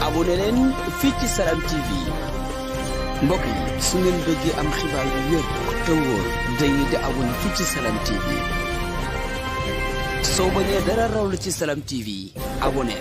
abonné leen fii ci Salam TV mbokk yi su ngeen bëggee am xibaar yu wér te wóor dañuy di abonné fii ci Salam TV soo bañee dara raw la ci Salam TV abonné.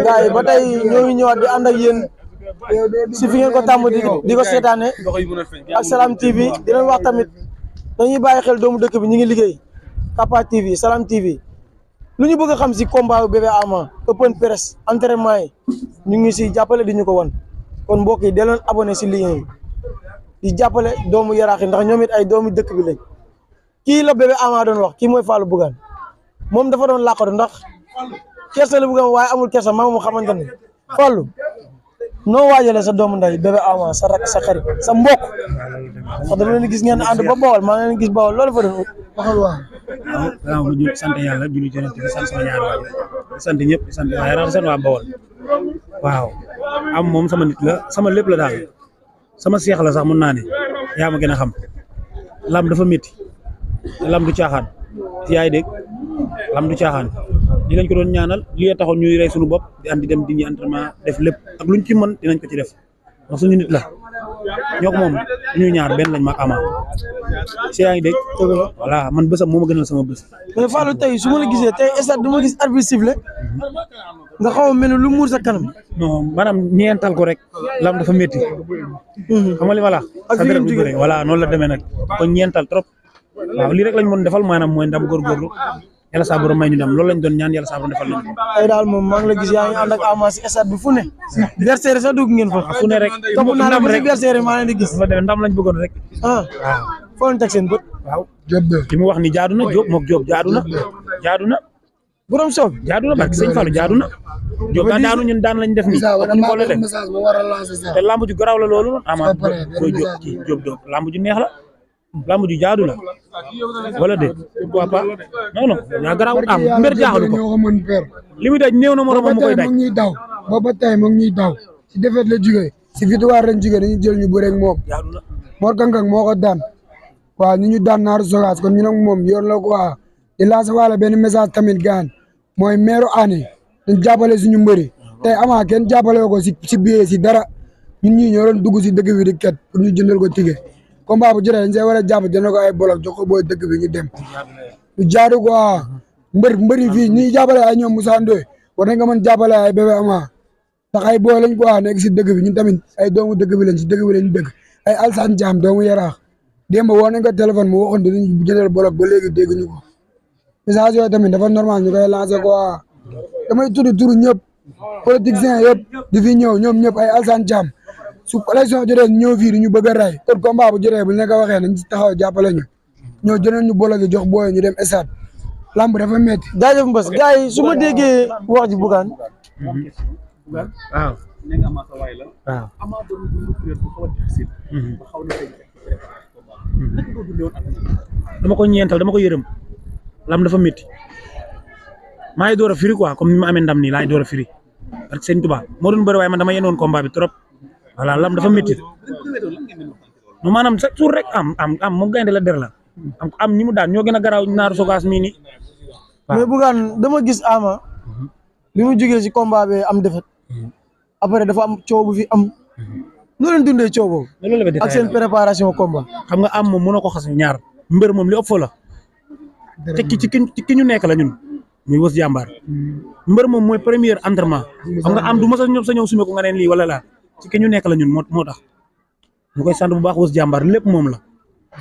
gaay ba tey ñoo ngi ñëwaat di ànd ak yéen si fi ngeen ko tàmm di ko seetaane ak Salam TV di leen wax tamit dañuy bàyyi xel doomu dëkk bi ñu ngi liggéey Capa TV Salam TV lu ñu bëgg a xam si combat Bébé Ama open press entraînement yi ñu ngi si jàppale di ñu ko wan kon mbokk yi dee leen abonné si liggéey di jàppale doomu Yaraax yi ndax ñoom it ay doomu dëkk bi lañ kii la Bébé Ama doon wax kii mooy Fallou Bougane moom dafa doon làqatu ndax kersa la bëgg waaye amul kersa maa mu xamante ne Fallou noo waajalee sa doomu nday Bébé Ama sa rak sa xarit sa mbokk wax dama leen gis ngeen ànd ba Bawol maa ngi leen gis Bawol loolu fa doon waxal waaw. waaw bu ñu sant yàlla julli ci Yonent bi sant sama ñaar waay sant ñëpp sant waaye rax sant waa Bawol waaw am moom sama nit la sama lépp la daal sama seex la sax mun naa ne yaa ma gën a xam lam dafa métti te lam du caaxaan yaay dégg lam du caaxaan di lañ ko doon ñaanal li taxoon ñuy rey suñu bopp di am di dem di ñu entraînement def lépp ak luñ ci mën dinañ ko ci def ndax suñu nit la ñoo ko moom ñu ñaar benn lañ maag Ama si yaa ngi dégg voilà man bésam moo ma gënal sama bés. mais Fallou tey su ma la gisee tey stade du ma gis arbitre sifflé nga xaw a mel ni lu muur sa kanam. non maanaam ñeental ko rek lam dafa métti. xam nga li ma la ak fi ngeen jógee voilà noonu la demee nag kon ñeental trop waaw lii rek lañ mën defal maanaam mooy ndam góorgóorlu yàlla saa borom may ñu ndam loolu lañ doon ñaan yàlla saa borom defal nañ ko. tey daal moom maa ngi la gis yaa ngi ànd ak Ama si stade bi fu ne. versaire sax dugg ngeen fa. fu ne rek topp naa la ba si versaire maa leen di gis. dafa demee ndam lañ bëggoon rek. waaw foo leen teg seen bët. waaw li mu wax ni jaadu na Diop moog Diop jaadu na. borom soob jaadu na barke sëñ Fallou jaadu na. Diop daa daanu ñun daan lañ def nii ñu ko la def te lamb ju garaaw la loolu Ama booy Diop lamb ju neex la lamb ju jaadu la wala déet pourquoi pas non yaa garaawul am mbir jaaxalu ko li muy daj néew na moromam mu koy daj ñuy daw booba tey mu ngi ñuy daw si défaite la jugee si victoire lañ jugee dañuy jël ñu bëre ak moom Mor Kankang moo ko daan waaw ñu daan Naaru Sogas kon ñu nag moom yoon la quoi di lancer wala benn message tamit gaan mooy maire année dañ jàppale suñu mbëri tey Ama kenn jàppale ko si billet si dara ñun ñii ñoo doon dugg si dëkk bi di ket pour ñu jëndal ko tige combat bu jotee dañ see war a jàpp jëndal ko ay bolok jox ko booy dëkk bi ñu dem lu jaadu quoi mbëri fii ñuy jàppale ay ñoom Moussa Ndoye war nañ nga mën jàppale ay Bébé Ama ndax ay booy lañ quoi nekk si dëkk bi ñun tamit ay doomu dëkk bi lañ si dëkk bi lañ dëkk ay Alsane Thiam doomu Yaraax démb woo nañ ko téléphone mu waxoon dinañ jëndal bolok ba léegi dégguñu ko message yooyu tamit dafa normal ñu koy lancer quoi damay tudd turu ñëpp politiciens yëpp di fi ñëw ñoom ñëpp ay Alsane Thiam su élection jotee ñëw fii di ñu bëgg a rey kon combat bu jotee bu ñu la ko waxee nañ ci taxaw jàppale ñu ñëw jëndal ñu bolok yi jox booy ñu dem stade lamb dafa métti. jaajëf Mbës gars yi su ma déggee wax ji Bougane. waaw. dama ko ñeental dama ko yërëm lam dafa métti maa ngi door a firi quoi comme ni ma amee ndam nii laay door a firi parce que sëñ Touba moo doon bëri waaye man dama yenoon combat bi trop voilà lam dafa métti no maanaam chaque jour rek am moom gaynde la der la am ñi mu daan ñoo gën a garaaw Naaru Sogas mii nii. mais Bougane dama gis Ama li mu jógee si combat bi am defet après dafa am coow bu fi am noo leen dundee coow boobu ak seen préparation combat. xam nga am moom mën na ko xas ñaar mbër moom li ëpp fa la te ki ñu nekk la ñun muy Weuz Diambar mbër moom mooy premier entraînement xam nga am du mos a ñëw sa ñëw sumé ko nga neen lii wala laa ci ki ñu nekk la ñun moo tax ñu koy sant bu baax Weuz Diambar lépp moom la.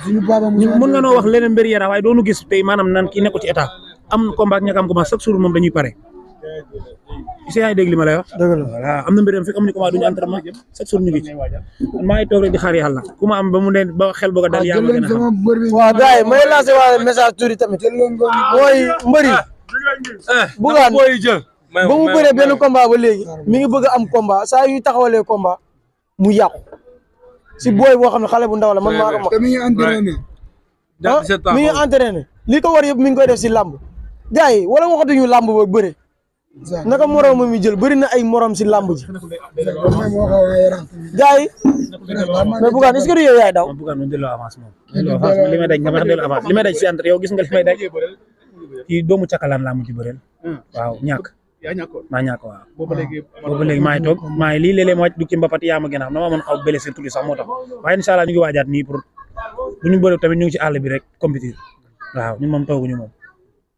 mën nga noo wax leneen mbir Yaraax waaye doonu gis tey maanaam naan kii nekk ci état am combat ak ñàkk am combat chaque jour moom dañuy pare si yaa ngi dégg li ma lay wax. dëgg la voilà am na mbir fekk amuñu combat duñu entraînement chaque jour ñu ngi ci man maa ngi toog rek di xaar yàlla ku ma am ba mu ne ba xel bëgg a dal yaa ma gën a xam. waaw gars yi may lancé waa message tuuti tamit mooy mbëri bugaan ba mu bëree benn combat ba léegi mi ngi bëgg a am combat saa yu ñu taxawalee combat mu yàqu si booy boo xam ne xale bu ndaw la man maa ko mag mi ngi entraîné mi ngi entraîné li ko war yëpp mi ngi koy def si làmb gars yi wala waxatuñu làmb ba bëre naka morom mi jël bëri na ay morom si làmb ji gars yi mais bugaan est-ce que yow yaay daw bugaan mu delloo avance moom delloo avance li may daj nga wax delloo avance li may daj si entre yow gis nga li may daj kii doomu cakalaan laa mujj bëreel waaw ñàkk maa ñàkk waaw boobu léegi maa ngi toog maa ngi lii léeg-léeg ma wàcc dugg ci mbapat yaa ma gën a xam dama mën xaw blessé tuuti sax moo tax waaye incha allah ñu ngi waajaat nii pour bu ñu bëre tamit ñu ngi ci àll bi rek compétir waaw ñun moom tooguñu moom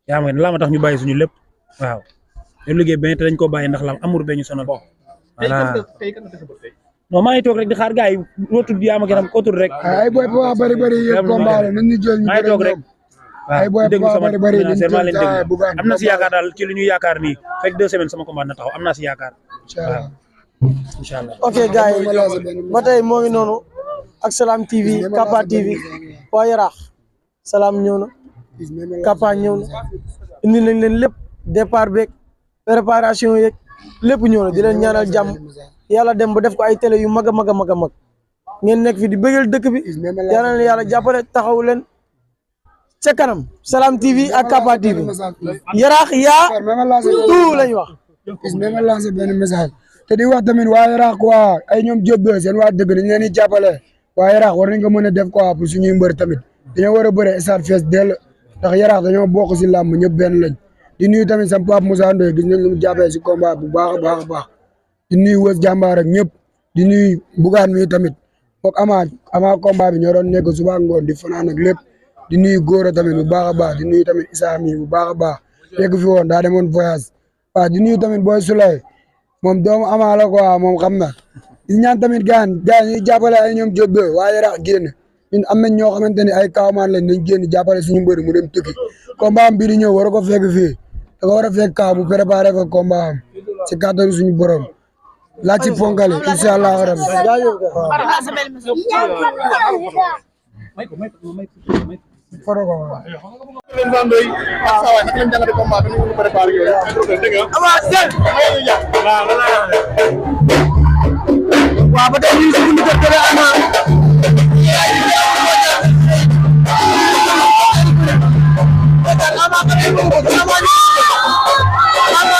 yaa ma gën laa ma tax ñu bàyyi suñu lépp waaw ñu liggéey benn te dañ koo bàyyi ndax lam amour bee ñu sonal voilà non maa ngi toog rek di xaar gars yi rootul yaa ma gën a ko tur rek ay boy pa bari yëpp combat la nañ ñu jël ñu maa ngi toog rek ay boy pa bari maa leen déglu am na si yaakaar daal ci li ñu yaakaar nii fekk 2 semaines sama combat na taxaw am naa si yaakaar waaw incha allah ok gars yi ba tey moo ngi noonu ak Salam TV Capa TV waa Yaraax Salam ñëw na Capa ñëw na indi nañ leen lépp départ beeg préparation yeeg lépp ñëw na di leen ñaanal jàmm yàlla dem ba def ko ay télé yu mag a mag a mag a mag ngeen nekk fi di bëggal dëkk bi yàlla na yàlla jàppale taxaw leen ca kanam Salam TV ak Capa TV Yaraax yaa tout lañ wax. ma lancé benn message te di wax tamit waa Yaraax quoi ay ñoom Diop doy seen waa dëgg dañ leen di jàppale waa Yaraax war nañ ko mën a def quoi pour suñuy mbër tamit dañoo war a bëre stade fees dell ndax Yaraax dañoo bokk si làmb ñëpp benn lañ di nuyu tamit sam papa Moussa Ndoye gis nañ lu mu jàppee si combat bu baax a baax a baax di nuyu wës jàmbaar ak ñëpp di nuyu bugaan mi tamit foog ama combat bi ñoo doon nekk suba ngoon di fanaan ak lépp di nuyu góor tamit bu baax a baax di nuyu tamit Issa mi bu baax a baax nekk fi woon daa demoon voyage waaw di nuyu tamit booy Souley moom doomu ama la quoi moom xam na di ñaan tamit gaan ñuy jàppale ay ñoom Diop waa Yaraax génn ñun am nañ ñoo xamante ne ay kawmaan lañ dañ génn jàppale suñu mbëri mu dem tukki combat am bii di ñëw war ko fekk fii da ko war a fekk kaw mu préparé ko combat am si kàttanu suñu borom laaj ci ponkale incha allah rabbi foro ko waaw ba tey ñu ngi si buntu kër Télé Ama Ama